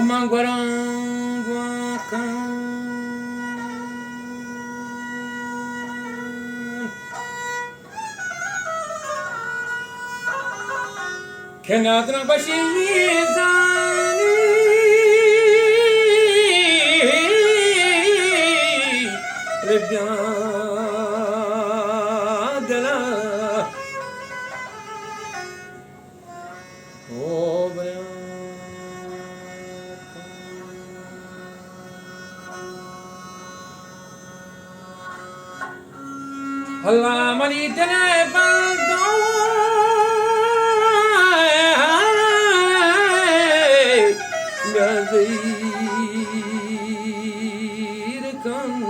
من گوراں گواکاں کہ نادراں بشی زانی ربیاں دلا۔ او بریاں اللہ منی دل ءِ بندو بیا زہیر کن۔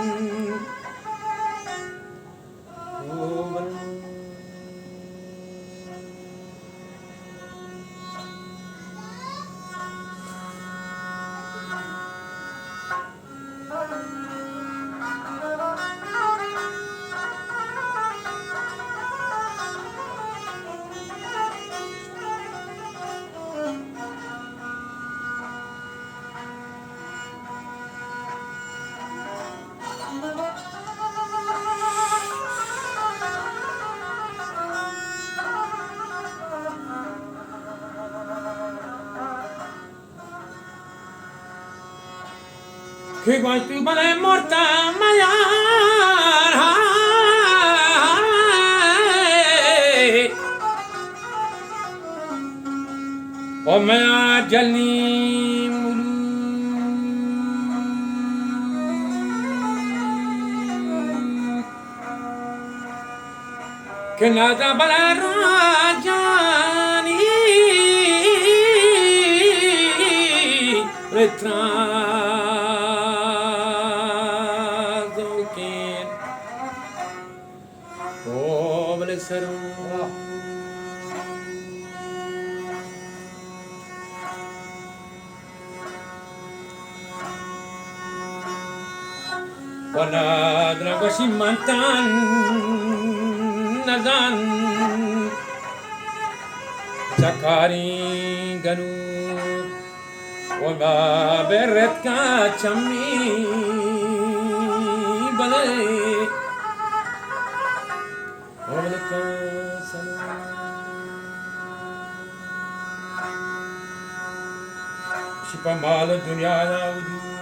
کہ گوشت تو بلے مرتا میار، ہائے، او میار جلنی ملوک۔ کہ ناداں بلا راجانی رتران زوکین۔ او بلے سرو۔ و نادراں گوشی من تان نزان چکاریں گنوک و ما بہ رتکاں چمی بلے۔ شپا مال دنیا نا وجود